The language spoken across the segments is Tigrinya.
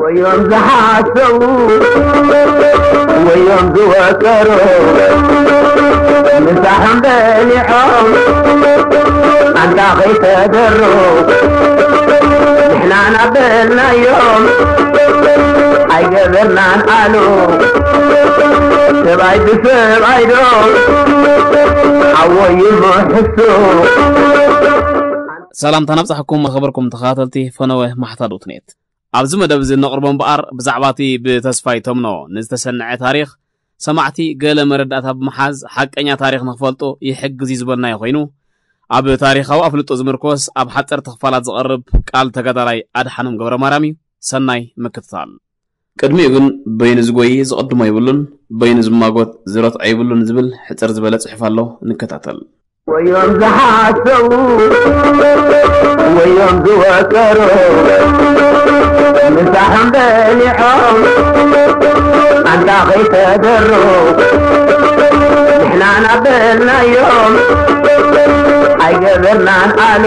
ወዮም ዝሓሰቡ፣ ወዮም ዝወቀሩ፣ ምሳሖም በሊዖም፣ ኣንታ ከይተደሩ፣ ንሕና ናበልናዮም፣ ኣይገበርናን ኣሉ፣ ሰብኣይ ብሰብኣይ ዶ፣ ሓወይ ይምሕሱ። ሰላምታ ናብጻሕኩም ዝኸበርኩም ተኸታተልቲ ፈነወ ማሕታ ዶት ኔት። ኣብዚ መደብ እዚ እነቕርቦ እምበኣር፣ ብዛዕባ እቲ ብተስፋይ ተምኖ ንዝተሰንዐ ታሪኽ፣ ሰማዕቲ ገለ መረዳእታ ብምሓዝ ሓቀኛ ታሪኽ ንኽፈልጡ ይሕግዝ እዩ ዝበልናዮ ኮይኑ፣ ኣብ ታሪኻዊ ኣፍልጦ ዝምርኮስ ኣብ ሓጸርቲ ክፋላት ዝቐርብ ቃል ተጋዳላይ ኣድሓኖም ገብረማርያም እዩ። ሰናይ ምክትታል። ቅድሚኡ ግን በይኑ ዝጎይ ዝቕድሞ የብሉን፣ በይኑ ዝማጎት ዝረትዖ የብሉን ዝብል ሕጽር ዝበለ ጽሑፍ ኣሎ፣ ንከታተል። ወዮም ዝሓሰቡ፣ ወዮም ዝወቀሩ፣ ምሳሖም በሊዖም፣ ኣንታ ከይተደሩ፣ ንሕና ናበልናዮም፣ ኣይገበርናን ኣሉ፣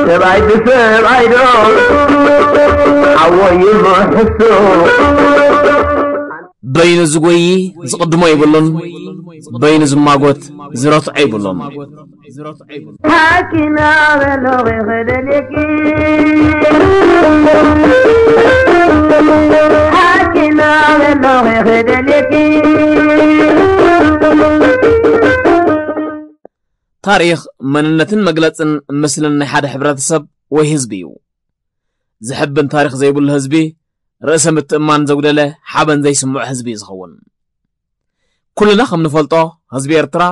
ሰብኣይ ብሰብኣይ ዶ፣ ሓወይ ይምሕሱ። በይኑ ዝጎይ ዝቕድሞ የብሉን፣ በይኑ ዝማጎት ዝረትዖ የብሉን። ሓኪና በሎ ክደልየኪ፣ ሓኪና በሎ ክደልየኪ። ታሪኽ መንነትን መግለጽን ምስልን ናይ ሓደ ሕብረተሰብ ወይ ህዝቢ እዩ። ዝሕብን ታሪኽ ዘይብሉ ህዝቢ፣ ርእሰ ምትእማን ዘጉደለ፣ ሓበን ዘይስምዖ ህዝቢ እዩ ዝኸውን። ኩልና ከም ንፈልጦ፣ ህዝቢ ኤርትራ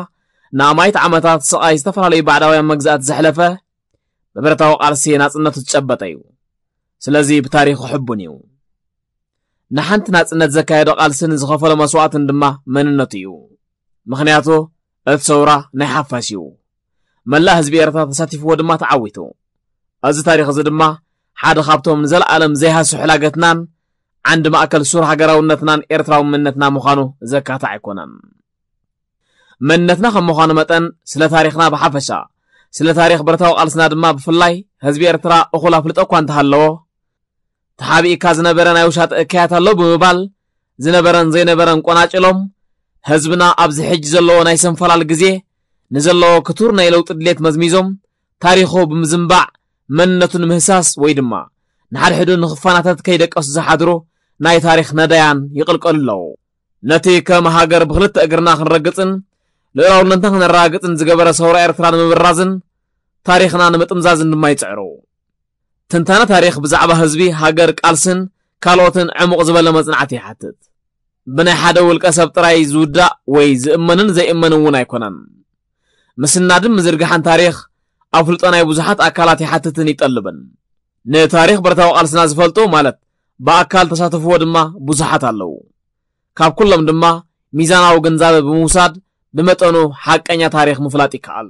ንኣማይት ዓመታት ስቓይ ዝተፈላለዩ ባዕዳውያን መግዛእቲ ዘሕለፈ፣ ብብረታዊ ቃልሲ ናጽነቱ ዝጨበጠ እዩ። ስለዚ ብታሪኹ ሕቡን እዩ። ንሓንቲ ናጽነት ዘካየዶ ቃልስን ዝኸፈሎ መስዋእትን ድማ መንነቱ እዩ። ምኽንያቱ እቲ ሰውራ ናይ ሓፋሽ እዩ። መላእ ህዝቢ ኤርትራ ተሳቲፍዎ ድማ ተዓዊቱ። እዚ ታሪኽ እዚ ድማ ሓደ ካብቶም ንዘለኣለም ዘይሃሱ ሕላገትናን ዓንዲ ማእከል ሱር ሃገራውነትናን ኤርትራዊ መንነትና ምዃኑ ዘካትዕ ኣይኮነን። መንነትና ከም ምዃኑ መጠን ስለ ታሪኽና ብሓፈሻ፣ ስለ ታሪኽ ብረታዊ ቃልስና ድማ ብፍላይ ህዝቢ ኤርትራ እኹል ኣፍልጦ እኳ እንተሃለዎ፣ ተሓቢእካ ዝነበረ ናይ ውሻጠ እከያት ኣሎ ብምባል ዝነበረን ዘይነበረን ቆናጭሎም፣ ህዝብና ኣብዚ ሕጂ ዘለዎ ናይ ሰንፈላል ግዜ ንዘለዎ ክቱር ናይ ለውጢ ድሌት መዝሚዞም፣ ታሪኹ ብምዝንባዕ መንነቱ ንምህሳስ ወይ ድማ ንሓድሕዱ ንኽፈናተት ከይደቀሱ ዝሓድሩ ናይ ታሪኽ ነዳያን ይቕልቀሉ ኣለዉ። ነቲ ከም ሃገር ብኽልተ እግርና ክንረግጽን ልኡላውነትና ክነረጋግጽን ዝገበረ ሰውራ ኤርትራ ንምብራዝን ታሪኽና ንምጥምዛዝን ድማ ይጽዕሩ። ትንታነ ታሪኽ ብዛዕባ ህዝቢ፣ ሃገር፣ ቃልስን ካልኦትን ዕሙቕ ዝበለ መጽናዕቲ ይሓትት። ብናይ ሓደ ውልቀ ሰብ ጥራይ ዝውዳእ ወይ ዝእመንን ዘይእመንን እውን ኣይኮነን። ምስናድን ምዝርጋሕን ታሪኽ ኣፍልጦ ናይ ብዙሓት ኣካላት ይሓትትን ይጠልብን። ንታሪኽ ብረታዊ ቃልስና ዝፈልጡ ማለት ብኣካል ተሳተፍዎ ድማ ብዙሓት ኣለዉ። ካብ ኩሎም ድማ ሚዛናዊ ግንዛበ ብምውሳድ ብመጠኑ ሓቀኛ ታሪኽ ምፍላጥ ይከኣል።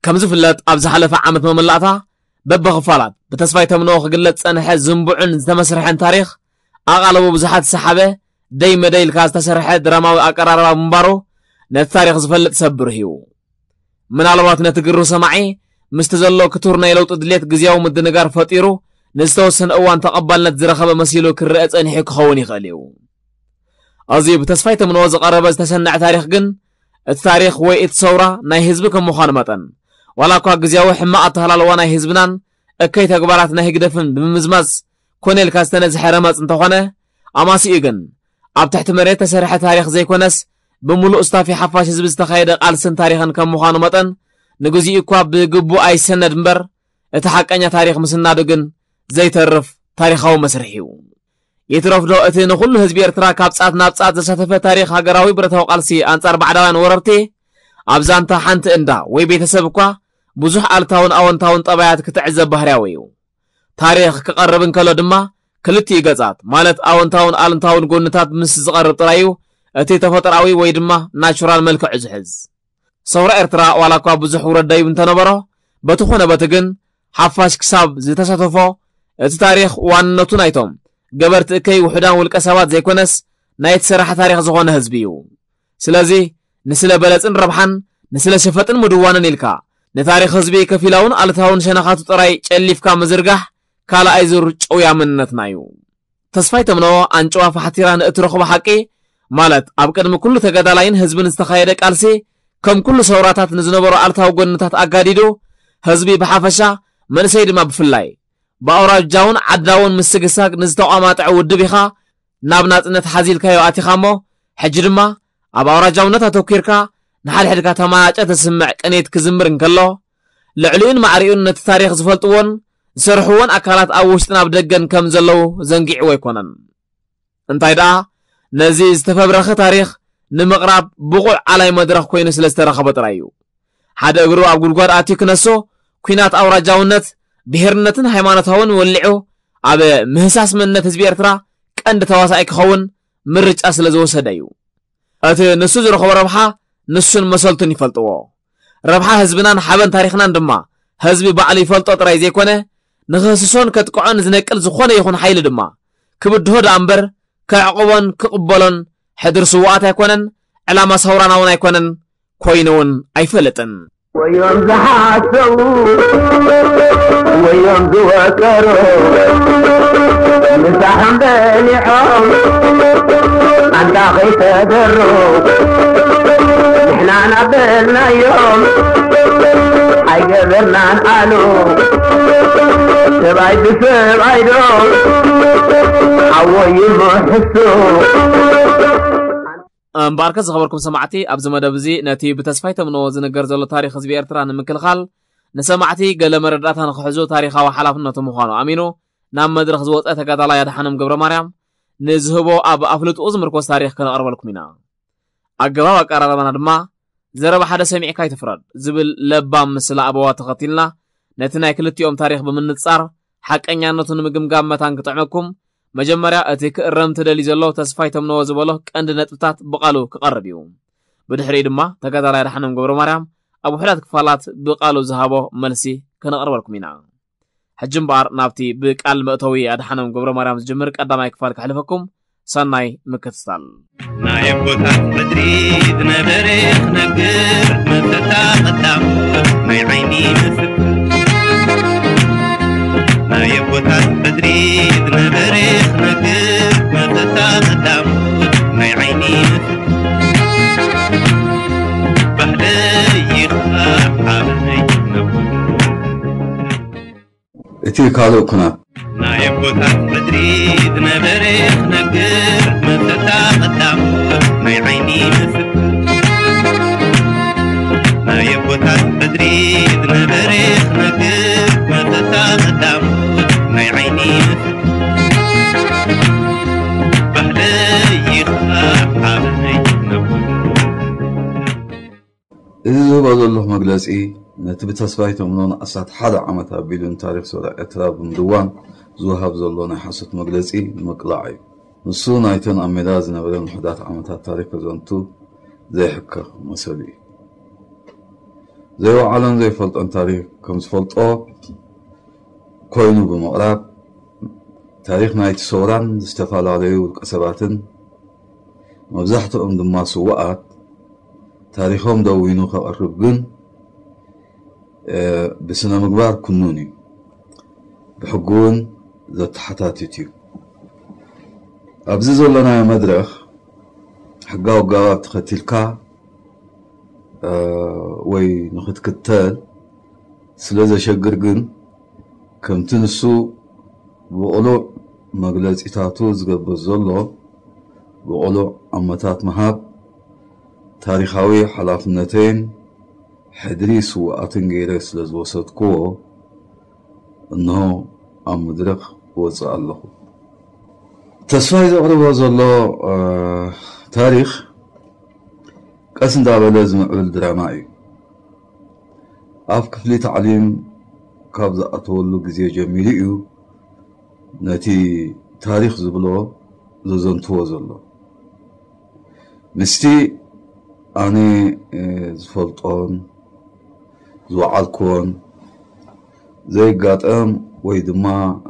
ከም ዝፍለጥ ኣብ ዝሓለፈ ዓመት መመላእታ በብኽፋላት ብተስፋይ ተምኖ ክግለጽ ጸንሐ ዝንቡዕን ዝተመስርሐን ታሪኽ ኣቓልቦ ብዙሓት ዝሰሓበ ደይ መደይ ኢልካ ዝተሰርሐ ድራማዊ ኣቀራርባ ምንባሩ ነቲ ታሪኽ ዝፈልጥ ሰብ ብሩህ እዩ። ምናልባት ነቲ ግሩ ሰማዒ ምስቲ ዘሎ ክቱር ናይ ለውጢ ድሌት ግዝያዊ ምድንጋር ፈጢሩ ንዝተወሰነ እዋን ተቐባልነት ዝረኸበ መሲሉ ክረአ ጸኒሑ ክኸውን ይኽእል እዩ። እዚ ብተስፋይ ተምንዎ ዝቐረበ ዝተሰነዐ ታሪኽ ግን እቲ ታሪኽ ወይ እቲ ሰውራ ናይ ህዝቢ ከም ምዃኑ መጠን ዋላ እኳ ግዝያዊ ሕማቕ ኣተሃላልዋ ናይ ህዝብናን እከይ ተግባራት ናይ ህግደፍን ብምምዝማዝ ኮነ ኢልካ ዝተነዝሐ ረመጽ እንተኾነ ኣማሲኡ ግን ኣብ ትሕቲ መሬት ተሰርሐ ታሪኽ ዘይኮነስ ብምሉእ ስታፊ ሓፋሽ ህዝቢ ዝተኻየደ ቃልስን ታሪኽን ከም ምዃኑ መጠን ንግዚኡ እኳ ብግቡእ ኣይሰነድ እምበር እቲ ሓቀኛ ታሪኽ ምስናዱ ግን ዘይተርፍ ታሪኻዊ መስርሕ እዩ። ይትረፍዶ እቲ ንኹሉ ህዝቢ ኤርትራ ካብ ጻት ናብ ጻት ዘሳተፈ ታሪኽ ሃገራዊ ብረታዊ ቃልሲ ኣንጻር ባዕዳውያን ወረርቲ ኣብ ዛንታ ሓንቲ እንዳ ወይ ቤተሰብ እኳ ብዙሕ ኣልታውን ኣወንታውን ጠባያት ክትዕዘብ ባህርያዊ እዩ። ታሪኽ ክቐርብ እንከሎ ድማ ክልቲኡ ገጻት ማለት ኣወንታውን ኣሉንታውን ጎንታት ምስ ዝቐርብ ጥራይ እዩ እቲ ተፈጥሮኣዊ ወይ ድማ ናቹራል መልክዑ ዝሕዝ። ሰውራ ኤርትራ ዋላ እኳ ብዙሕ ውረድ ደይብ እንተነበሮ በቲ ኾነ በቲ ግን ሓፋሽ ክሳብ ዝተሳተፎ እቲ ታሪኽ ዋንነቱ ናይቶም ገበርቲ እከይ ውሑዳን ውልቀ ሰባት ዘይኮነስ ናይ እቲ ሰራሕ ታሪኽ ዝኾነ ህዝቢ እዩ። ስለዚ ንስለ በለጽን ረብሓን ንስለ ሸፈጥን ምድዋንን ኢልካ ንታሪኽ ህዝቢ ከፊላውን ኣሉታውን ሸነኻቱ ጥራይ ጨሊፍካ ምዝርጋሕ ካልኣይ ዙር ጭውያ መንነትና እዩ። ተስፋይ ተምነዎ ኣንጭዋ ፋሕቲራ ንእትረኽቦ ሓቂ፣ ማለት ኣብ ቅድሚ ኩሉ ተጋዳላይን ህዝብን ዝተኻየደ ቃልሲ፣ ከም ኩሉ ሰውራታት ንዝነበሮ ኣልታዊ ጎንታት ኣጋዲዱ፣ ህዝቢ ብሓፈሻ፣ መንእሰይ ድማ ብፍላይ፣ ብኣውራጃውን ዓዳውን ምስግሳግ ንዝተቋማጠዐ ውድብ ኢኻ ናብ ናጽነት ሓዚልካዮ ኣቲኻ እሞ፣ ሕጂ ድማ ኣብ ኣውራጃውነት ኣተኲርካ ንሓድሕድካ ተማናጨ ተስምዕ ቅኔት ክዝምር እንከሎ፣ ልዕሊኡን ማዕሪኡን ነቲ ታሪኽ ዝፈልጥዎን ዝሰርሕዎን ኣካላት ኣብ ውሽጥን ኣብ ደገን ከም ዘለዉ ዘንጊዕዎ ኣይኮነን። እንታይ ደኣ፣ ነዚ ዝተፈብረኸ ታሪኽ ንምቕራብ ብቑዕ ዓላይ መድረኽ ኮይኑ ስለ ዝተረኸቦ ጥራይ እዩ። ሓደ እግሩ ኣብ ጉድጓድ ኣትዩ ክነሶ፣ ኲናት ኣውራጃውነት፣ ብሄርነትን ሃይማኖታውን ወሊዑ ኣብ ምህሳስ መንነት ህዝቢ ኤርትራ ቀንዲ ተዋሳኢ ክኸውን ምርጫ ስለ ዝወሰደ እዩ። እቲ ንሱ ዝረኸቦ ረብሓ ንሱን መሰልቱን ይፈልጥዎ። ረብሓ ህዝብናን ሓበን ታሪኽናን ድማ ህዝቢ ባዕሉ ይፈልጦ ጥራይ ዘይኮነ፣ ንኽህስሶን ከጥቅዖን ዝነቅል ዝኾነ ይኹን ሓይሊ ድማ ክብድሆ ደኣ እምበር ከዕቕቦን ክቕበሎን ሕድሪ ስውኣት ኣይኮነን፣ ዕላማ ሰውራና እውን ኣይኮነን፣ ኮይኑ እውን ኣይፈልጥን። ወዮም ዝሓሰቡ፣ ወዮም ዝወጠሩ፣ ምሳሕም በሊዖም ኣንታ ከይተደሩ፣ ንሕና ናበልናዮም ኣይገበርናን ኣሉ። ሰብኣይ ብሰብኣይ ዶ ሓወይ ይምሕሱ። እምበኣርከስ ዝኸበርኩም ሰማዕቲ፣ ኣብዚ መደብ እዚ ነቲ ብተስፋይ ተምነዎ ዝንገር ዘሎ ታሪኽ ህዝቢ ኤርትራ ንምክልኻል፣ ንሰማዕቲ ገለ መረዳእታ ንኽሕዙ ታሪኻዊ ሓላፍነቱ ምዃኑ ኣሚኑ፣ ናብ መድረኽ ዝወጸ ተጋዳላይ ኣድሓኖም ገብረ ማርያም ንዝህቦ ኣብ ኣፍልጥኡ ዝምርኮስ ታሪኽ ከነቕርበልኩም ኢና። ኣገባብ ኣቀራርባና ድማ፣ "ዘረባ ሓደ ሰሚዕካ ኣይትፍረድ" ዝብል ለባም ምስላ ኣበዋ ተኸቲልና፣ ነቲ ናይ ክልቲኦም ታሪኽ ብምንጻር፣ ሓቀኛነቱ ንምግምጋም መታን ክጥዕመኩም፣ መጀመርያ እቲ ክእረም ትደሊ ዘሎ ተስፋይ ተምነዎ ዝበሎ ቀንዲ ነጥብታት ብቓሉ ክቐርብ እዩ። ብድሕሪኡ ድማ ተጋዳላይ ኣድሓኖም ገብረ ማርያም ኣብ ውሑዳት ክፋላት ብቓሉ ዝሃቦ መልሲ ከነቕርበልኩም ኢና። ሕጂ እምበኣር ናብቲ ብቃል መእተዊ ኣድሓኖም ገብረ ማርያም ዝጅምር ቀዳማይ ክፋል ከሕልፈኩም፣ ሰናይ ምክትታል። ናይ ኣቦታት ሕድሪ ዝነበረ ክነግር፣ መብተታ ቀዳሞት ናይ ዓይኒ ምስክር። ናይ ኣቦታት ሕድሪ ዝነበረ ክነግር፣ መብተታ ቀዳሞት ናይ ዓይኒ ምስክር። ባህለይ ይኽኣ ሓበነይ ነብሩ። እቲ ካልእ ኩናት። ናይ ኣቦታት ሕድሪ ዝነበረ ክነግር፣ መብተታ ቀዳሞት ናይ ዓይኒ ምስክር። ናይ ኣቦታት ሕድሪ ዝነበረ ክነግር፣ መብተታ ቀዳሞት ናይ ዓይኒ ምስክር። ባህለይ ይኽኣ ሓበነይ ነብሩ። እዚ ዝህቦ ዘለኹ መግለጺ፣ ነቲ ብተስፋይ ተምኖን ዓሰርተ ሓደ ዓመት ኣቢሉ ንታሪኽ ሰውራ ኤርትራ ብምድዋን ዝወሃብ ዘሎ ናይ ሓሶት መግለጺ ንምቅላዕ እዩ። ንሱ ናይተን ኣብ ሜዳ ዝነበረን ውሑዳት ዓመታት ታሪኽ ከዘንቱ ዘይሕከኽ መሰሉ እዩ። ዘይወዓሎን ዘይፈልጦን ታሪኽ ከም ዝፈልጦ ኮይኑ ብምቕራብ፣ ታሪኽ ናይቲ ሰውራን ዝተፈላለዩ ውልቀ ሰባትን፣ መብዛሕትኦም ድማ ስዉኣት፣ ታሪኾም ደዊኑ ከቕርብ ግን፣ እ፣ ብስነ ምግባር ኩኑን እዩ። ብሕጊ እውን ዘተሓታትት እዩ። ኣብዚ ዘለናዮ መድረኽ ሕጋዊ ኣገባብ ተኸቲልካ፣ እ፣ ወይ ንኽትክተል ስለ ዘሸግር ግን፣ ከምቲ ንሱ ብቕሉዕ መግለጺታቱ ዝገብር ዘሎ፣ ብቕሉዕ ኣመታት ምሃብ ታሪኻዊ ሓላፍነተይን ሕድሪ ስዉኣትን ገይረ ስለ ዝወሰድክዎ፣ እንሆ ኣብ መድረኽ እወጽእ ኣለኹ። ተስፋይ ዘቕርቦ ዘሎ፣ እ፣ ታሪኽ ቀስ እንዳበለ ዝምዕብል ድራማ እዩ። ኣብ ክፍሊ ታዕሊም ካብ ዝኣተወሉ ግዜ ጀሚሩ እዩ ነቲ ታሪኽ ዝብሎ ዘዘንትዎ ዘሎ። ምስቲ ኣነ፣ እ፣ ዝፈልጦን ዝወዓልክዎን ዘይጋጠም ወይ ድማ፣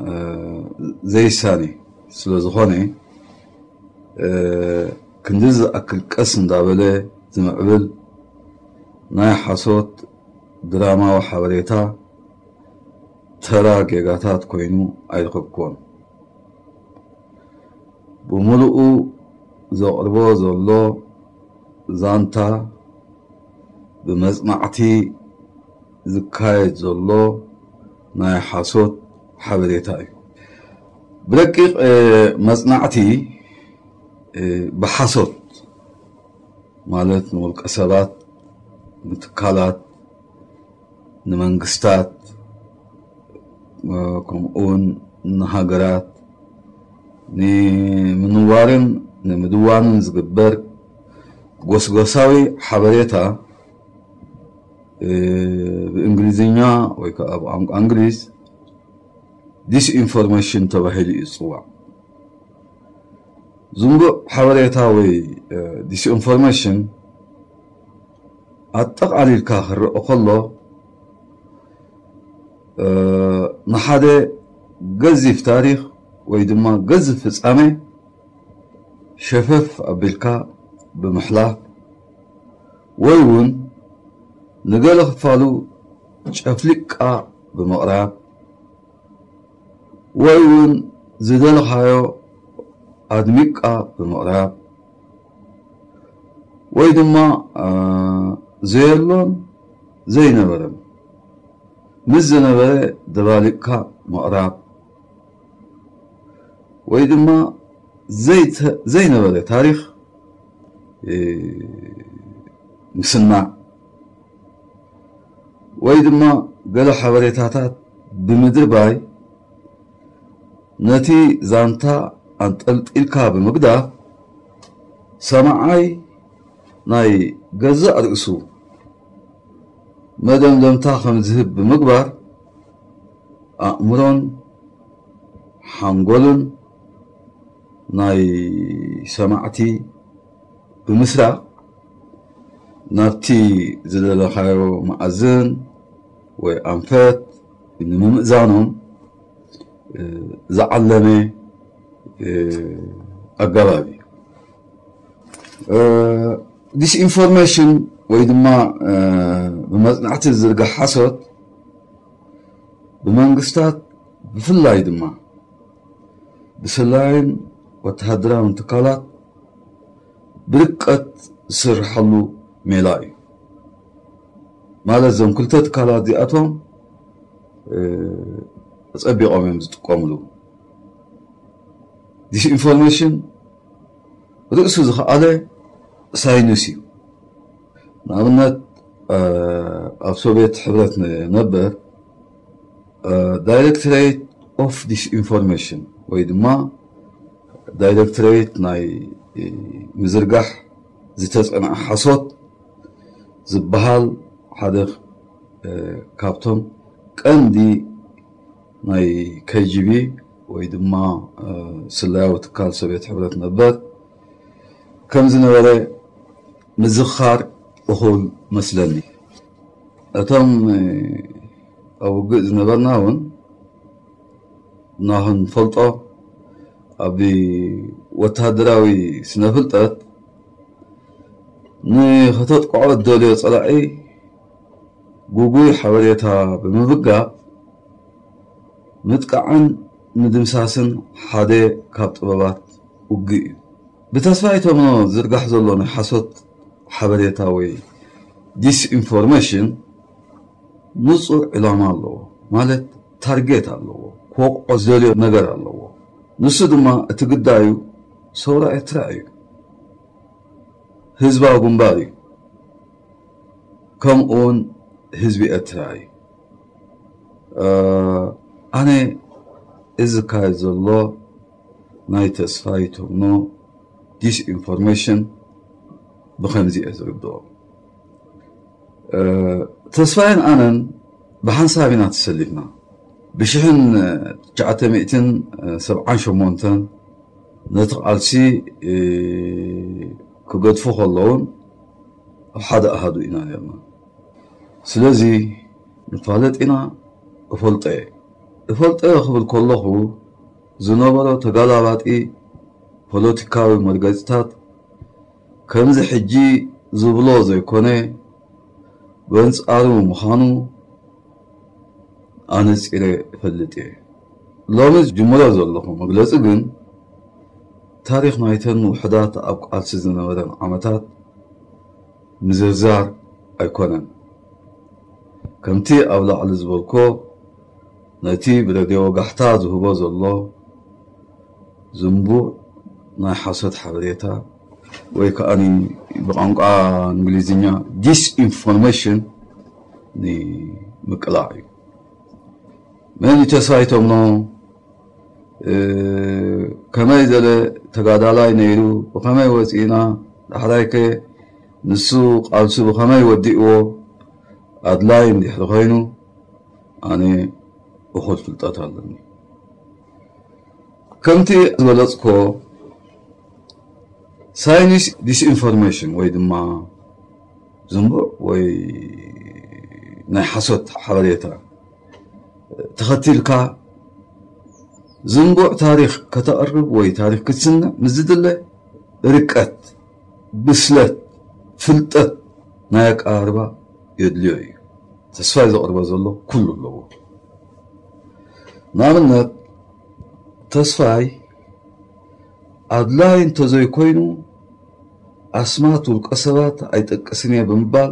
እ፣ ዘይሳነ ስለ ዝኾነ፣ እ፣ ክንዲ ዝኣክል ቀስ እንዳበለ ዝምዕብል ናይ ሓሶት ድራማዊ ሓበሬታ ተራ ጌጋታት ኮይኑ ኣይረኸብኩዎን። ብምሉኡ ዘቕርቦ ዘሎ ዛንታ ብመጽናዕቲ ዝካየድ ዘሎ ናይ ሓሶት ሓበሬታ እዩ። ብረቂቕ መጽናዕቲ ብሓሶት ማለት ንውልቀ ሰባት፣ ንትካላት፣ ንመንግስታት፣ ከምኡውን ንሃገራት ንምንዋርን ንምድዋንን ዝግበር ጎስጎሳዊ ሓበሬታ፣ ብእንግሊዝኛ ወይ ከዓ ብቋንቋ እንግሊዝ ዲስኢንፎርሜሽን ተባሂሉ እዩ ዝፅዋዕ። ዝንቡዕ ሓበሬታ ወይ ዲስኢንፎርሜሽን ኣጠቓሊልካ ክረአ ከሎ፣ ንሓደ ገዚፍ ታሪኽ ወይ ድማ ገዚፍ ፍጻሜ ሸፈፍ ኣቢልካ ብምሕላፍ፣ ወይ እውን ንገለ ክፋሉ ጨፍሊቕካ ብምቕራብ፣ ወይ እውን ዝደለኻዮ ኣድሚቕካ ብምቕራብ፣ ወይ ድማ ዘየሎን ዘይነበረን ምስ ዝነበረ ደባሊቕካ ምቕራብ፣ ወይ ድማ ዘይነበረ ታሪኽ ምስናዕ፣ ወይ ድማ ገለ ሓበሬታታት ብምድርባይ ነቲ ዛንታ ኣንጠልጢልካ ብምግዳፍ፣ ሰማዓይ ናይ ገዛእ ርእሱ መደምደምታ ከም ዝህብ ብምግባር፣ ኣእምሮን ሓንጎልን ናይ ሰማዕቲ ብምስራቕ፣ ናብቲ ዝደለኻዮ መኣዝን ወይ ኣንፈት ንምምእዛኖም ዝዓለመ ኣገባብ እዩ። ዲስኢንፎርሜሽን ወይ ድማ ብመጽናዕቲ ዝዝርጋሕ ሓሶት ብመንግስታት፣ ብፍላይ ድማ ብስላይን ወተሃደራውን ትካላት ብርቀት ዝስርሐሉ ሜላ እዩ። ማለት እዞም ክልተ ትካላት እዚኣቶም ኣጸቢቖም እዮም ዝጥቀምሉ። ዲስኢንፎርሜሽን ርእሱ ዝኸኣለ ሳይንስ እዩ። ንኣብነት ኣብ ሶቪየት ሕብረት ነበር ዳይሬክቶሬት ኦፍ ዲስኢንፎርሜሽን ወይ ድማ ዳይሬክቶሬት ናይ ምዝርጋሕ ዝተጸንዐ ሓሶት ዝበሃል ሓደ ካብቶም ቀንዲ ናይ ኬጂቢ ወይ ድማ ስለያዊ ትካል ሶቪየት ሕብረት ነበር ከም ዝነበረ ምዝኻር እኹል መስለኒ። እቶም ኣብ ውግእ ዝነበርና እውን ናኹ ንፈልጦ ኣብ ወተሃደራዊ ስነ ፍልጠት ንኸተጥቅዖ እትደልዮ ጸላኢ ጉጉይ ሓበሬታ ብምብጋብ ምጥቃዕን ምድምሳስን ሓደ ካብ ጥበባት ውግእ እዩ። ብተስፋይ ተምኖ ዝርጋሕ ዘሎ ናይ ሓሶት ሓበሬታ ወይ ዲስኢንፎርሜሽን ንጹር ዕላማ ኣለዎ፣ ማለት ታርጌት ኣለዎ፣ ክወቕዖ ዝደልዮ ነገር ኣለዎ። ንሱ ድማ እቲ ግዳዩ ሰውራ ኤርትራ እዩ፣ ህዝባዊ ግንባር እዩ፣ ከምኡ እውን ህዝቢ ኤርትራ እዩ። ኣነ እዚ ዝካየድ ዘሎ ናይ ተስፋይ ተምኖ ዲስኢንፎርሜሽን ብኸምዚ እየ ዝርድኦ። ተስፋይን ኣነን ብሓንሳብ ኢና ተሰሊፍና። ብሽሕን ትሽዓተ ሚእትን ሰብዓን ሸሞንተን ነቲ ቃልሲ ክገድፉ ከለውን ኣብ ሓደ ኣሃዱ ኢና ነርና። ስለዚ ንፋለጥ ኢና፣ እፈልጦ እየ። እፈልጦ እየ ክብል ከለኹ ዝነበሮ ተጋላባጢ ፖለቲካዊ መርገጽታት ከምዚ ሕጂ ዝብሎ ዘይኮነ፣ በንጻሩ ምዃኑ ኣነጺረ እፈልጥ እየ። ሎሚ ዝጅምሮ ዘለኹ መግለጺ ግን ታሪኽ ናይተን ውሑዳት ኣብ ቃልሲ ዝነበረን ዓመታት ምዝርዛር ኣይኮነን። ከምቲ ኣብ ላዕሊ ዝበልኮ ነቲ ብረድዮ ወጋሕታ ዝህቦ ዘሎ ዝንቡዕ ናይ ሓሶት ሓበሬታ ወይ ከኣ ብቋንቋ እንግሊዝኛ ዲስኢንፎርሜሽን ንምቅላዕ እዩ። መን እዩ ተስፋይ ተምኖ? ከመይ ዘለ ተጋዳላይ ነይሩ? ብኸመይ ወፂእና? ዳሕራይከ ንሱ ቃልሱ ብኸመይ ወዲእዎ? ኣድላይ እንድሕሪ ኮይኑ ኣነ እኹል ፍልጠት ኣለኒ። ከምቲ ዝበለፅኮ ሳይንስ ዲስኢንፎርሜሽን ወይ ድማ ዝንቡዕ ወይ ናይ ሓሶት ሓበሬታ ተኸቲልካ ዝንቡዕ ታሪኽ ከተቕርብ ወይ ታሪኽ ክትስንዕ ምስ ዝድለ ርቀት፣ ብስለት፣ ፍልጠት ናይ ኣቀራርባ የድልዮ እዩ። ተስፋይ ዘቕርቦ ዘሎ ኩሉ ኣለዎ። ንኣብነት ተስፋይ ኣድላይ እንተዘይኮይኑ ኣስማት ውልቀ ሰባት ኣይጠቅስን እየ ብምባል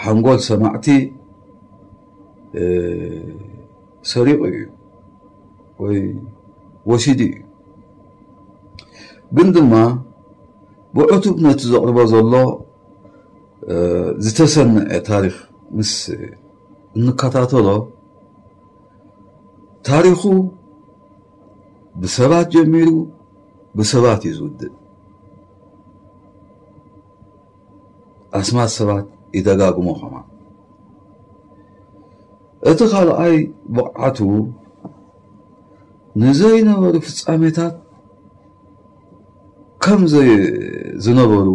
ሓንጎል ሰማዕቲ ሰሪቑ እዩ ወይ ወሲዱ እዩ። ግን ድማ ብዕቱብ ነቲ ዘቕርቦ ዘሎ ዝተሰንዐ ታሪኽ ምስ እንከታተሎ ታሪኹ ብሰባት ጀሚሩ ብሰባት እዩ ዝውድእ። ኣስማት ሰባት ይደጋግሞ ከማን። እቲ ካልኣይ ብቕዓቱ ንዘይነበሩ ፍጻሜታት ከም ዝነበሩ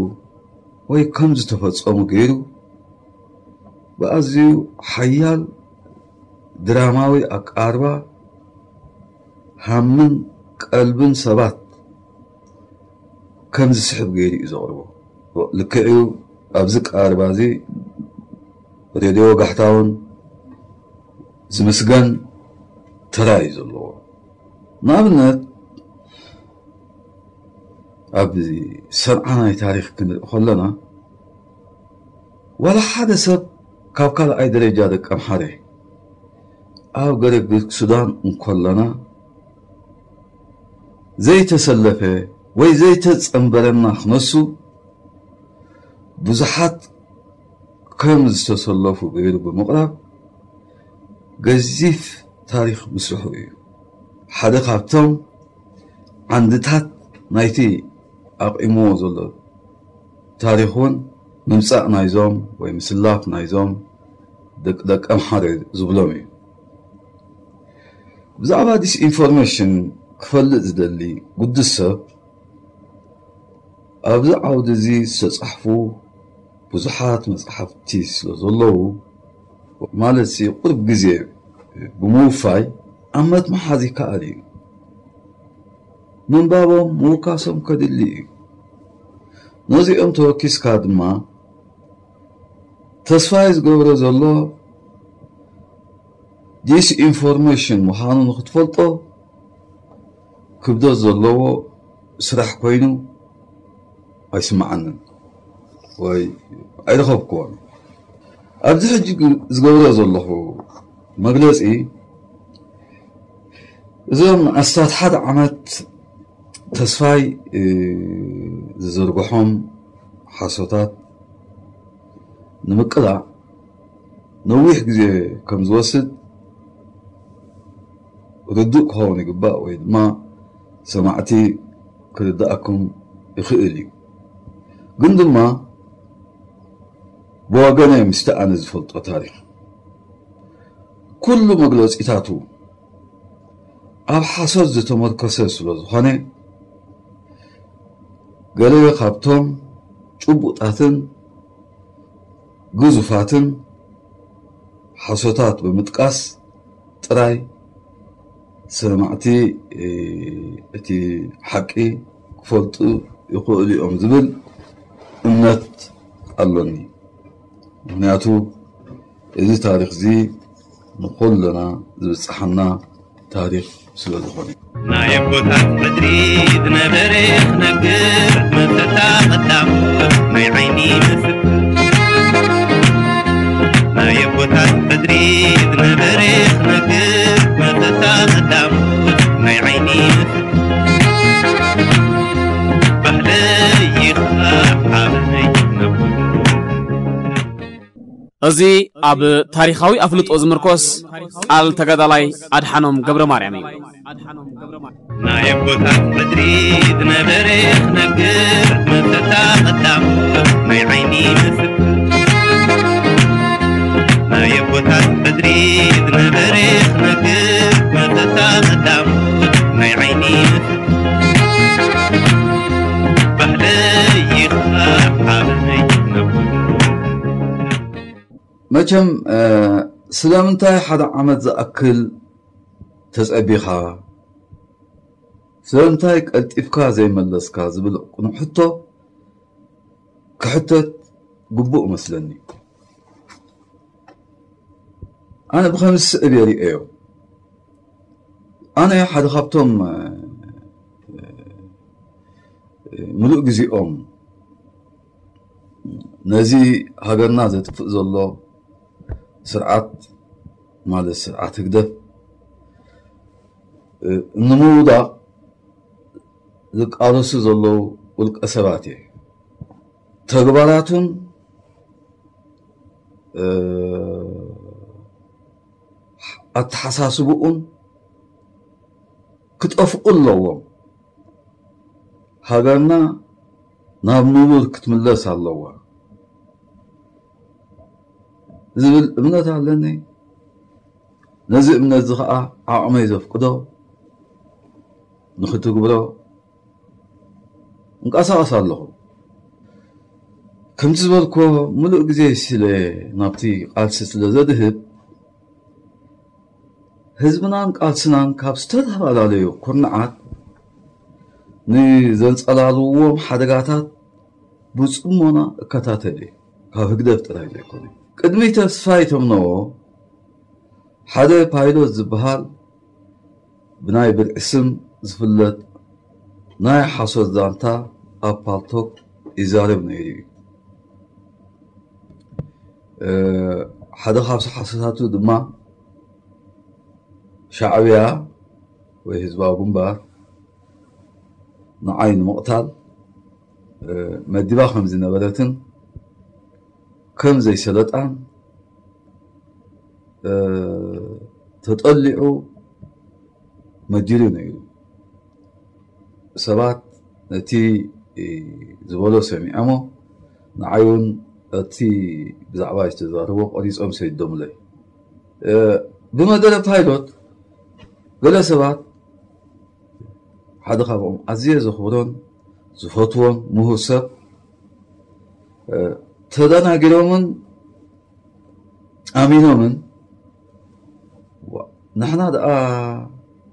ወይ ከም ዝተፈጸሙ ገይሩ ብኣዝዩ ሓያል ድራማዊ ኣቀራርባ ሃምን ቀልብን ሰባት ከም ዝስሕብ ገይሩ እዩ ዘቕርቦ። ልክዕ እዩ። ኣብዚ ኣቀራርባ እዚ ሬድዮ ወጋሕታ እውን ዝምስገን ተራ እዩ ዘለዎ። ንኣብነት ኣብ ሰብዓ ናይ ታሪኽ ክንርኢ ከለና ዋላ ሓደ ሰብ ካብ ካልኣይ ደረጃ ደቀምሓረ ኣብ ገረግር ሱዳን እንከለና ዘይተሰለፈ ወይ ዘይተጸንበረና ክነሱ ብዙሓት ከም ዝተሰለፉ ገይሩ ብምቕራብ ገዚፍ ታሪኽ ምስርሑ እዩ። ሓደ ካብቶም ዓንድታት ናይቲ ኣቕይምዎ ዘሎ ታሪኽ እውን ምምጻእ ናይዞም ወይ ምስላፍ ናይዞም ደቂ ኣምሓረ ዝብሎም እዩ። ብዛዕባ ዲስኢንፎርሜሽን ክፈልጥ ዝደሊ ግዱስ ሰብ ኣብዚ ዓውዲ እዚ ዝተጻሕፉ ብዙሓት መጻሕፍቲ ስለ ዘለዉ ማለት ቁሩብ ግዜ ብምውፋይ ኣብ ምትሓዝ ይከኣል እዩ። ምንባቦም ምውካሶም ከድሊ እዩ። ነዚኦም ተወኪስካ ድማ ተስፋይ ዝገብሮ ዘሎ ዲስኢንፎርሜሽን ምዃኑ ንክትፈልጦ ክብደት ዘለዎ ስራሕ ኮይኑ ኣይስምዓንን ወይ ኣይረኸብክዎን። ኣብዚ ሕጂ ዝገብሮ ዘለኹ መግለፂ እዞም ኣስታት ሓደ ዓመት ተስፋይ ዝዘርግሖም ሓሶታት ንምቅላዕ ነዊሕ ግዜ ከም ዝወስድ ርዱእ ክኸውን ይግባእ ወይ ድማ ሰማዕቲ ክርድኣኩም ይኽእል እዩ። ግን ድማ ብወገነይ ምስቲ ኣነ ዝፈልጦ ታሪኽ ኩሉ መግለጺታቱ ኣብ ሓሶት ዝተመርኮሰ ስለ ዝኾነ ገለ ካብቶም ጭቡጣትን ግዙፋትን ሓሶታት ብምጥቃስ ጥራይ ሰማዕቲ እቲ ሓቂ ክፈልጡ ይኽእሉ እዮም ዝብል እምነት ኣሎኒ። ምኽንያቱ እዚ ታሪኽ እዚ ንኹልና ዝብጽሓና ታሪኽ ስለ ዝኾነ። ናይ ኣቦታት ሕድሪ ዝነበረ ክነግር መሰታ ቀዳሙ ናይ ዓይኒ ምስክር። ናይ ኣቦታት ሕድሪ ዝነበረ ክነግር መሰታ ቀዳሙ ናይ ዓይኒ ምስክር። ባህለይ ይኽኣ ዓበይ ነብሩ። እዚ ኣብ ታሪኻዊ ኣፍልጦ ዝምርኮስ ቃል ተጋዳላይ ኣድሓኖም ገብረ ማርያም እዩ። ናይ ኣቦታት ምድሪ ዝነበረ ክነግር መሰታ ቀዳሙ ናይ ዓይኒ ምስክር። ናይ ኣቦታት ምድሪ ዝነበረ ክነግር መሰታ ቀዳሙ ናይ ዓይኒ ምስክር። ባህለይ ይኽኣ ዓበይ ነብሩ። መቸም፣ እ፣ ስለምንታይ ሓደ ዓመት ዝኣክል ተጸቢኻ? ስለምንታይ ቀልጢፍካ ዘይመለስካ? ዝብል ቅኑዕ ሕቶ ክሕተት ግቡእ እመስለኒ። ኣነ ብኸምዚ ስዕብ እየ ርእዮ። ኣነ ሓደ ካብቶም፣ እ፣ እ፣ ምሉእ ግዜኦም ነዚ ሃገርና ዘጥፍእ ዘሎ ስርዓት፣ ማለት ስርዓት ህግደፍ፣ እ፣ ንምውዳቕ ዝቃለሱ ዘለዉ ውልቀ ሰባት እየ። ተግባራቱን፣ እ፣ ኣተሓሳስብኡን ክጠፍኡ ኣለዎም። ሃገርና ናብ ንቡር ክትምለስ ኣለዋ ዝብል እምነት ኣለኒ። ነዚ እምነት እዚ ኸኣ ዓቕመይ ዘፍቅዶ ንኽትግብሮ እንቀሳቐስ ኣለኹ። ከምቲ ዝበልኩዎ፣ ምሉእ ግዜ ስለ ናብቲ ቃልሲ ስለ ዘድህብ፣ ህዝብናን ቃልስናን ካብ ዝተፈላለዩ ኩርናዓት ንዘንጸላልዎም ሓደጋታት ብጽሞና እከታተል እየ። ካብ ህግደፍ ጥራይ ዘይኮነ። ቅድሚ ተስፋይ ተምነዎ ሓደ ፓይሎት ዝበሃል ብናይ ብርዒ ስም ዝፍለጥ ናይ ሓሶት ዛንታ ኣብ ፓልቶክ ይዛረብ ነይሩ እዩ። እ፣ ሓደ ካብ ሓሶታቱ ድማ ሻዕብያ ወይ ህዝባዊ ግንባር ንዓይ ንምቕታል፣ እ፣ መዲባ ከም ዝነበረትን ከም ዘይሰለጣን፣ እ፣ ተጠሊዑ መዲሩ ነይሩ። ሰባት ነቲ ዝበሎ ሰሚዖሞ፣ ንዓይ እውን እቲ ብዛዕባ ዝተዛረቦ ቆሪጾም ሰዲዶምለይ። እ፣ ብመደረ ፓይሎት ገለ ሰባት፣ ሓደ ካብኦም ኣዝየ ዘኽብሮን ዝፈትዎን ምሁር ሰብ፣ እ፣ ተደናጊሮምን ኣሚኖምን፣ "ዋ፣ ንሕና ደኣ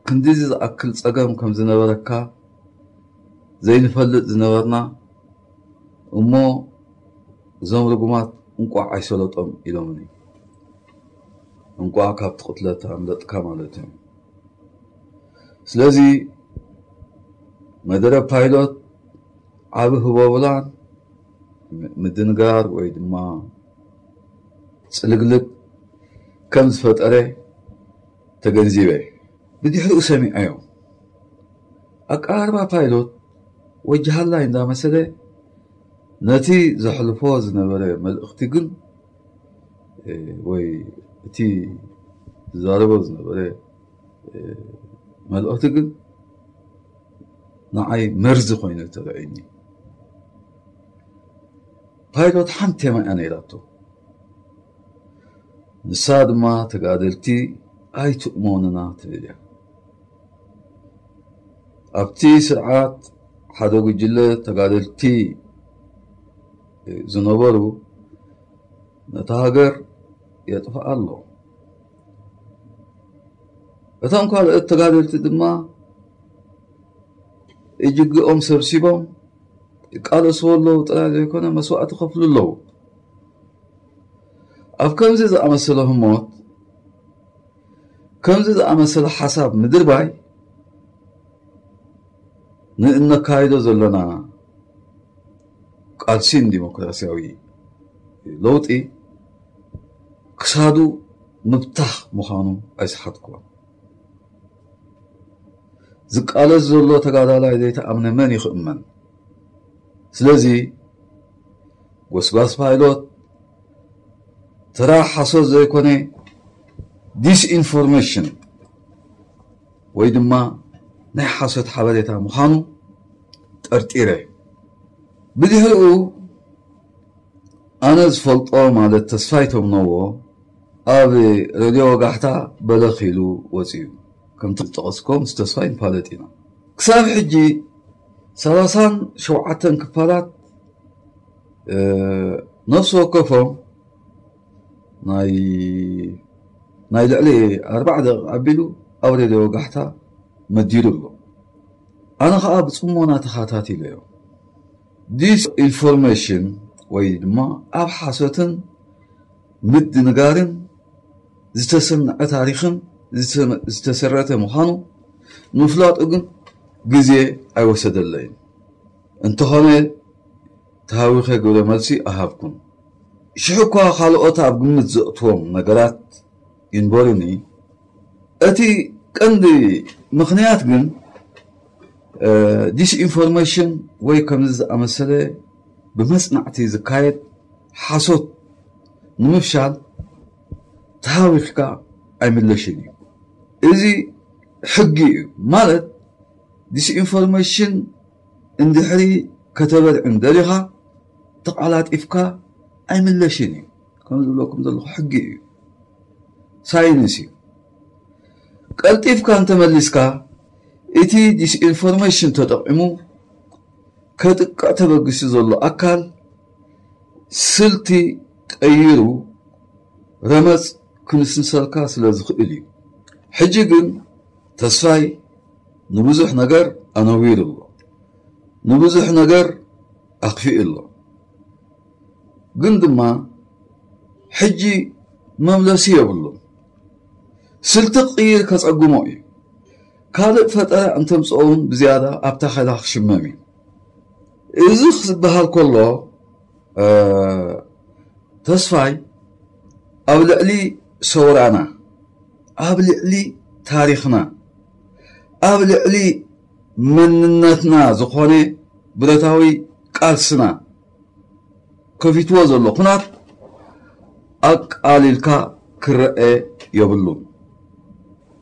ክንዲዚ ዝኣክል ጸገም ከም ዝነበረካ ዘይንፈልጥ ዝነበርና፣ እሞ እዞም ርጉማት እንቋዕ ኣይሰለጦም" ኢሎምኒ። እንቋዕ ካብቲ ቅትለት ኣምለጥካ ማለት እዩ። ስለዚ መደረ ፓይሎት ዓቢ ህቦብላን ም-፣ ምድንጋር ወይ ድማ ጽልግልግ ከም ዝፈጠረ ተገንዚበ። ብድሕሪኡ ሰሚዐዮ። ኣቀራርባ ፓይሎት ወጅሃላይ እንዳመሰለ ነቲ ዘሕልፎ ዝነበረ መልእኽቲ ግን፣ እ፣ ወይ እቲ ዝዛረቦ ዝነበረ፣ እ፣ መልእኽቲ ግን ንዓይ መርዚ ኮይኑ ተረኣየኒ። ፓይሎት ሓንቲ ቴማ እያ ነይራቶ። ንሳ ድማ ተጋደልቲ ኣይትእመኑና ትብል እያ። ኣብቲ ስርዓት ሓደ ጉጅለ ተጋደልቲ ዝነበሩ ነታ ሃገር የጥፍኣ ኣሎ። እቶም ካልኦት ተጋደልቲ ድማ እጅግኦም ሰብሲቦም ይቃለስዎ ኣለዉ ጥራይ ዘይኮነ መስዋእቲ ከፍሉ ኣለዉ። ኣብ ከምዚ ዝኣመሰለ ህሞት ከምዚ ዝኣመሰለ ሓሳብ ምድርባይ ንእነካይዶ ዘለና ቃልሲን ዲሞክራሲያዊ ለውጢ ክሳዱ ምብታኽ ምዃኑ ኣይሰሓትኩዎን። ዝቃለስ ዘሎ ተጋዳላይ ዘይተኣምነ መን እዩ ክእመን? ስለዚ ጎስጓስ ፓይሎት ተራ ሓሶት ዘይኮነ ዲስኢንፎርሜሽን ወይ ድማ ናይ ሓሶት ሓበሬታ ምዃኑ ጠርጢረ። ብድሕሪኡ ኣነ ዝፈልጦ ማለት ተስፋይ ተምነዎ ኣብ ሬድዮ ወጋሕታ በለኽ ኢሉ ወፂኡ። ከምቲ ዝጠቐስኮ ምስ ተስፋይ ንፋለጥ ኢና። ክሳብ ሕጂ ሰላሳን ሸውዓተን ክፋላት ነፍሲ ወከፎም ናይ ልዕሊ ኣርባዕ ደቂቕ ኣቢሉ ኣብ ሬድዮ ወጋሕታ መዲሩ ኣሎ። ኣነ ኸዓ ብፅሞና ተኸታቲለዮ። ዲስኢንፎርሜሽን ወይ ድማ ኣብ ሓሶትን ምድንጋርን ዝተሰንዐ ታሪኽን ዝተሰረተ ምዃኑ ምፍላጡ ግን ግዜ ኣይወሰደለይን። እንተኾነ ተሃዊኸ ግብረ መልሲ ኣይሃብኩን። ሽሕ እኳ ካልኦት ኣብ ግምት ዘእትዎም ነገራት ይንበሩኒ፣ እቲ ቀንዲ ምኽንያት ግን ዲስኢንፎርሜሽን ወይ ከምዚ ዝኣመሰለ ብመጽናዕቲ ዝካየድ ሓሶት ንምፍሻል ተሃዊኽካ ኣይምለሽን እዩ። እዚ ሕጊ እዩ። ማለት ዲስኢንፎርሜሽን እንድሕሪ ከተበልዕን ደሊኻ ተቓላጢፍካ ኣይምለሽን እዩ። ከም ዝብለኩም ዘለኹ ሕጊ እዩ፣ ሳይንስ እዩ። ቀልጢፍካ እንተመሊስካ እቲ ዲስኢንፎርሜሽን ተጠቒሙ ከጥቅዕ ተበጊሱ ዘሎ ኣካል ስልቲ ቀይሩ ረመፅ ክንስንሰልካ ስለ ዝኽእል እዩ። ሕጂ ግን ተስፋይ ንብዙሕ ነገር ኣነዊሩ ኣሎ። ንብዙሕ ነገር ኣኽፊኡ ኣሎ። ግን ድማ ሕጂ መምለሲ የብሉን። ስልቲ ክቕይር ከጸግሞ እዩ። ካልእ ፈጠራ እንተምጽኦ እውን ብዝያዳ ኣብታ ኸላ ክሽመም እዩ። እዚ ክበሃል ከሎ ተስፋይ ኣብ ልዕሊ ሰውራና፣ ኣብ ልዕሊ ታሪኽና፣ ኣብ ልዕሊ መንነትና ዝኾነ ብረታዊ ቃልስና ከፊትዎ ዘሎ ኩናት ኣቃሊልካ ክረአ የብሉን።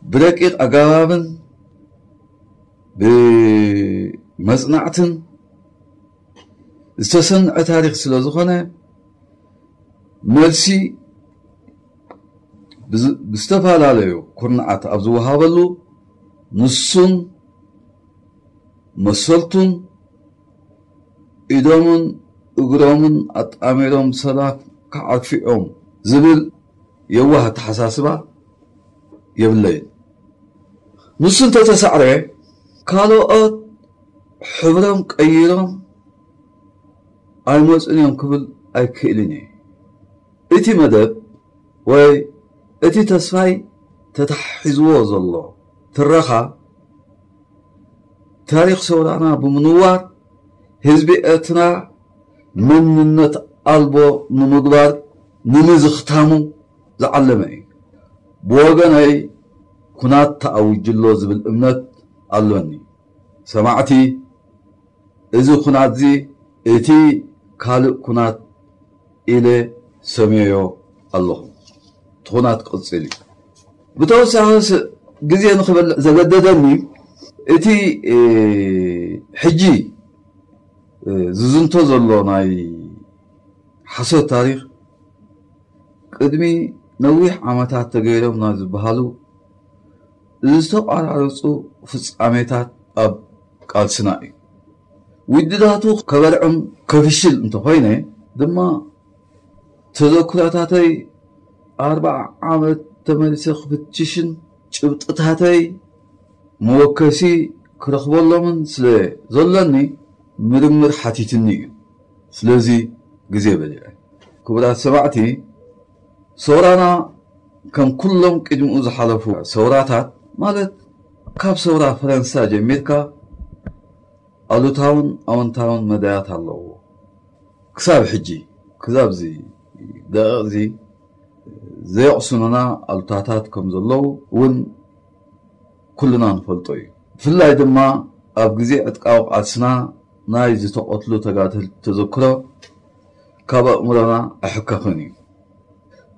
ብረቂቕ ኣገባብን ብመጽናዕትን ዝተሰንዐ ታሪኽ ስለ ዝኾነ መልሲ ብዝ- ብዝተፈላለዩ ኩርናዓት ኣብ ዝወሃበሉ ንሱን መሰልቱን ኢዶምን እግሮምን ኣጣሚሮም ሰላም ክዓርፉ እዮም ዝብል የዋህ ኣተሓሳስባ የብለይን። ንሱ እንተተሳዕረ ካልኦት ሕብሮም ቀይሮም ኣይመፁን እዮም ክብል ኣይክእልን እየ። እቲ መደብ ወይ እቲ ተስፋይ ተታሒዝዎ ዘሎ ትረኻ ታሪኽ ሰውራና ብምንዋር ህዝቢ ኤርትራ መንነት ኣልቦ ንምግባር ንምዝኽታሙ ዝዓለመ እዩ። ብወገነይ ኩናት ተኣዊጁ ኣሎ ዝብል እምነት ኣሎኒ። ሰማዕቲ፣ እዚ ኩናት እዚ እቲ ካልእ ኩናት ኢለ ሰምየዮ ኣለኹ። እቲ ኩናት ክቕጽል እዩ። ብተወሳኺ ስ- ግዜ ንኽበልዕ ዘገደደኒ እቲ እ፣ ሕጂ እ፣ ዝዝንቶ ዘሎ ናይ ሓሶት ታሪኽ ቅድሚ ነዊሕ ዓመታት ተገይሮም ናብ ዝበሃሉ ዝተቋራረፁ ፍጻሜታት ኣብ ቃልስና እዩ። ውድዳቱ ከበልዕም ከፍሽል እንተኾይነ ድማ ተዘክሮታተይ ኣርባዓ ዓመት ተመሊሰ ክፍትሽን ጭብጥታተይ መወከሲ ክረኽበሎምን ስለ ዘሎኒ ምርምር ሓቲትኒ እዩ። ስለዚ ግዜ በሊዐ። ክቡራት ሰማዕቲ፣ ሰውራና ከም ኩሎም ቅድሚኡ ዝሓለፉ ሰውራታት፣ ማለት ካብ ሰውራ ፈረንሳ ጀሚርካ፣ ኣሉታውን ኣወንታውን መዳያት ኣለዎ። ክሳብ ሕጂ፣ ክሳብ እዚ ደቂቕ እዚ ዘየቕስኑና ኣሉታታት ከም ዘለዉ እውን ኩልና ንፈልጦ እዩ። ብፍላይ ድማ ኣብ ግዜ ዕጥቃዊ ቃልስና ናይ ዝተቐትሉ ተጋደልቲ ተዘክሮ ካብ ኣእምሮና ኣይሕከኽን እዩ።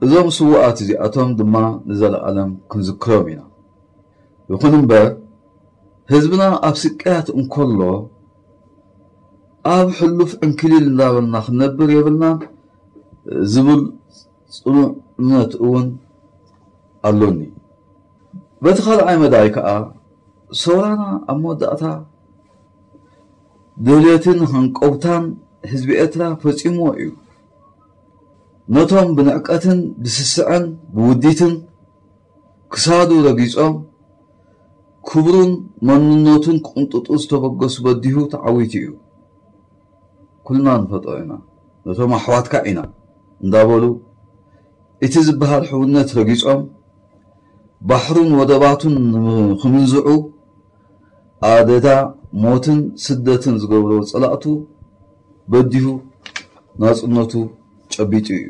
እዞም ስዉኣት እዚኣቶም ድማ ንዘለኣለም ክንዝክሮም ኢና። ይኹን እምበር፣ ህዝብና ኣብ ስቅያት እንከሎ፣ ኣብ ሕሉፍ ዕንክሊል እንዳበልና ክንነብር የብልናን ዝብል ጽኑዕ እምነት እውን ኣሎኒ። በቲ ካልኣይ መዳይ ከኣ፣ ሰውራና ኣብ መወዳእታ ድልየትን ሃንቀውታን ህዝቢ ኤርትራ ፈጺምዎ እዩ። ነቶም ብንዕቀትን ብስስዐን ብውዲትን ክሳዱ ረጊጾም፣ ክብሩን መንነቱን ክቕንጥጡ ዝተበገሱ በዲሁ ተዓዊቱ እዩ። ኩልና ንፈልጦ ኢና። ነቶም ኣሕዋትካ ኢና እንዳበሉ፣ እቲ ዝበሃል ሕውነት ረጊጾም፣ ባሕሩን ወደባቱን ክምንዝዑ፣ ኣደዳ ሞትን ስደትን ዝገብርዎ ጸላእቱ በዲሁ ናጽነቱ ጨቢጡ እዩ።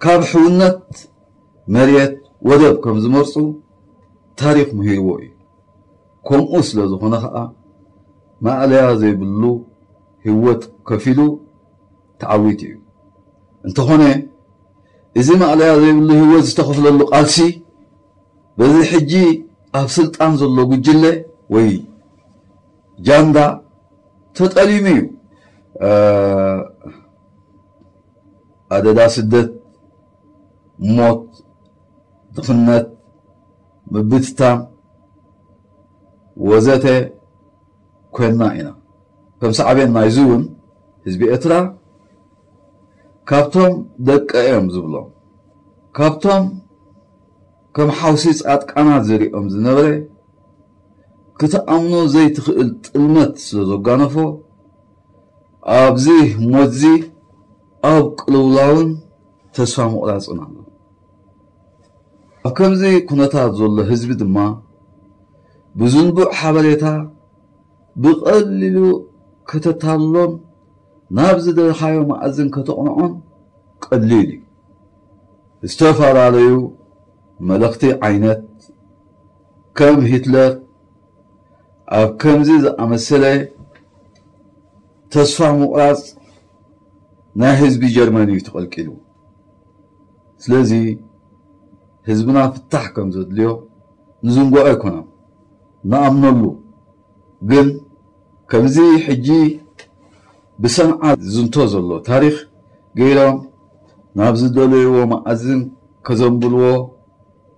ካብ ሕውነት መሬት ወደብ ከም ዝመርጹ ታሪኽ ምሂርዎ እዩ። ከምኡ ስለ ዝኾነ ኸኣ፣ ማእለያ ዘይብሉ ህይወት ከፊሉ ተዓዊቱ እዩ። እንተኾነ፣ እዚ ማእለያ ዘይብሉ ህይወት ዝተኸፍለሉ ቃልሲ፣ በዚ ሕጂ ኣብ ስልጣን ዘሎ ጉጅለ ወይ ጃንዳ ተጠሊሙ እዩ። እ፣ ኣደዳ ስደት፣ ሞት፣ ድኽነት፣ ምብትታን ወዘተ ኮይንና ኢና። ከም ሳዕቤን ናይዚ እውን ህዝቢ ኤርትራ ካብቶም ደቀ እዮም ዝብሎም፣ ካብቶም ከም ሓውሲ ጻድቃናት ዝሪኦም ዝነበረ፣ ክትኣምኖ ዘይትኽእል ጥልመት ስለ ዘጋነፎ፣ ኣብዚ ሞትዚ ኣብ ቅልውላውን ተስፋ ምቑራጽን ኣሎ። ኣብ ከምዚ ኩነታት ዘሎ ህዝቢ ድማ፣ ብዝንቡዕ ሓበሬታ ብቐሊሉ ከተታልሎን ናብ ዝደለኻዮ መኣዝን ከተቕንዖን ቀሊል እዩ። ዝተፈላለዩ መልእኽቲ ዓይነት፣ ከም ሂትለር ኣብ ከምዚ ዝኣመሰለ ተስፋ ምቑራጽ ናይ ህዝቢ ጀርመን እዩ ተቐልቂሉ። ስለዚ ህዝብና ፍታሕ ከም ዘድልዮ ንዝንግዖ ኣይኮነን፣ ንኣምነሉ። ግን ከምዚ ሕጂ ብሰንዓ ዝዝንቶ ዘሎ ታሪኽ ገይሮም ናብ ዝደለይዎ መኣዝን ከዘንብልዎ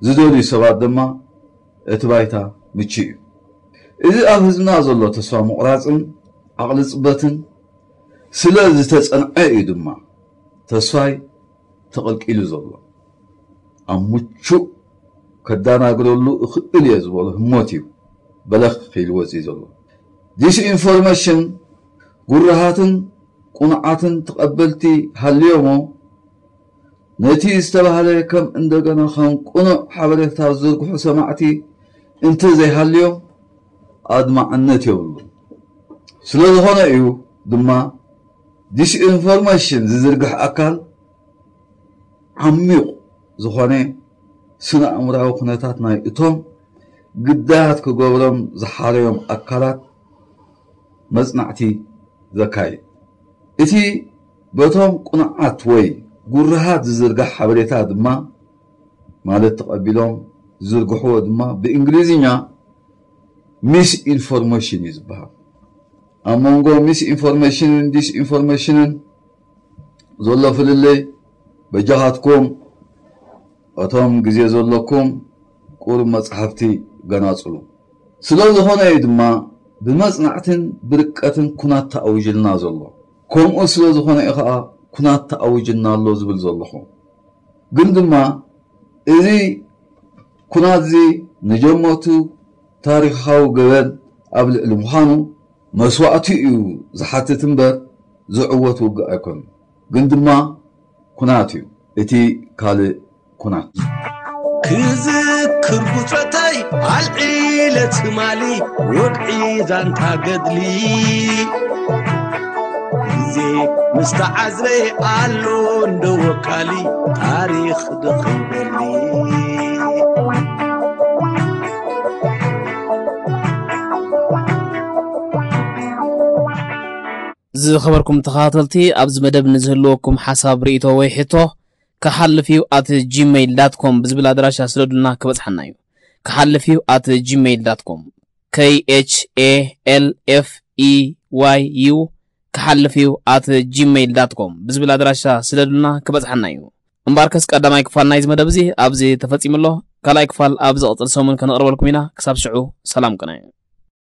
ዝደልዩ ሰባት ድማ እቲ ባይታ ምቹእ እዩ። እዚ ኣብ ህዝብና ዘሎ ተስፋ ምቑራጽን ዓቕሊ ጽበትን ስለ ዝተጸንዐ እዩ ድማ ተስፋይ ተቐልቂሉ ዘሎ። ኣብ ምቹእ ከዳናግረሉ እኽእል እየ ዝበሎ ህሞት እዩ በለኽ ኢሉ ወፂኡ ዘሎ። ዲስኢንፎርሜሽን ጉርሃትን ቁኑዓትን ተቐበልቲ ሃልዮሞ ነቲ ዝተባህለ ከም እንደገና ከም ቁኑዕ ሓበሬታ ዝዝርግሑ ሰማዕቲ እንተ ዘይሃልዮም ኣድማዕነት የብሉን። ስለ ዝኾነ እዩ ድማ ዲስኢንፎርሜሽን ዝዝርግሕ ኣካል ዓሚቕ ዝኾነ ስነ ኣእምራዊ ኩነታት ናይ እቶም ግዳያት ክገብሮም ዝሓረዮም ኣካላት መጽናዕቲ ዘካይድ። እቲ በቶም ቁኑዓት ወይ ጉርሃት ዝዝርጋሕ ሓበሬታ ድማ፣ ማለት ተቐቢሎም ዝዝርግሕዎ ድማ ብእንግሊዝኛ ሚስ ኢንፎርሜሽን እዩ ዝበሃል። ኣብ መንጎ ሚስ ኢንፎርሜሽንን ዲስ ኢንፎርሜሽንን ዘሎ ፍልልይ በጃኻትኩም እቶም ግዜ ዘለኩም ቁሩብ መጻሕፍቲ ገናጽሉ። ስለ ዝኾነ እዩ ድማ ብመጽናዕትን ብርቀትን ኩናት ተኣዊጅልና ዘሎ። ከምኡ ስለ ዝኾነ እዩ ኸኣ ኩናት ተኣዊጅልና ኣሎ ዝብል ዘለኹ። ግን ድማ እዚ ኩናት እዚ ንጀመርቱ ታሪኻዊ ገበን ኣብ ልዕሊ ምዃኑ መስዋእቲ እዩ ዝሓትት እምበር ዝዕወት ውግእ ኣይኮነን። ግን ድማ ኩናት እዩ እቲ ካልእ ኩናት። ክዝክር ብጾተይ ኣልዒለ ትማሊ ወግዒ ዛንታ ገድሊ፣ ግዜ ምስ ተዓዝበ ኣሎ እንደ ወካሊ ታሪኽ ድኽበሊ። ዝኸበርኩም ተኸታተልቲ፣ ኣብዚ መደብ ንዝህልወኩም ሓሳብ፣ ርእይቶ ወይ ሕቶ፣ ክሓልፍ እዩ ኣት ጂሜይል ዳት ኮም ብዝብል ኣድራሻ ስደዱልና፣ ክበጽሓና እዩ። ክሓልፍ እዩ ኣት ጂሜይል ዳት ኮም፣ K H A L F E Y U፣ ክሓልፍ እዩ ኣት ጂሜይል ዳት ኮም ብዝብል ኣድራሻ ስደዱልና፣ ክበጽሓና እዩ። እምበኣርከስ ቀዳማይ ክፋል ናይዚ መደብ እዚ ኣብዚ ተፈጺሙ ኣሎ። ካልኣይ ክፋል ኣብ ዝቕጽል ሰሙን ከነቕርበልኩም ኢና። ክሳብ ሽዑ ሰላም ቅነ።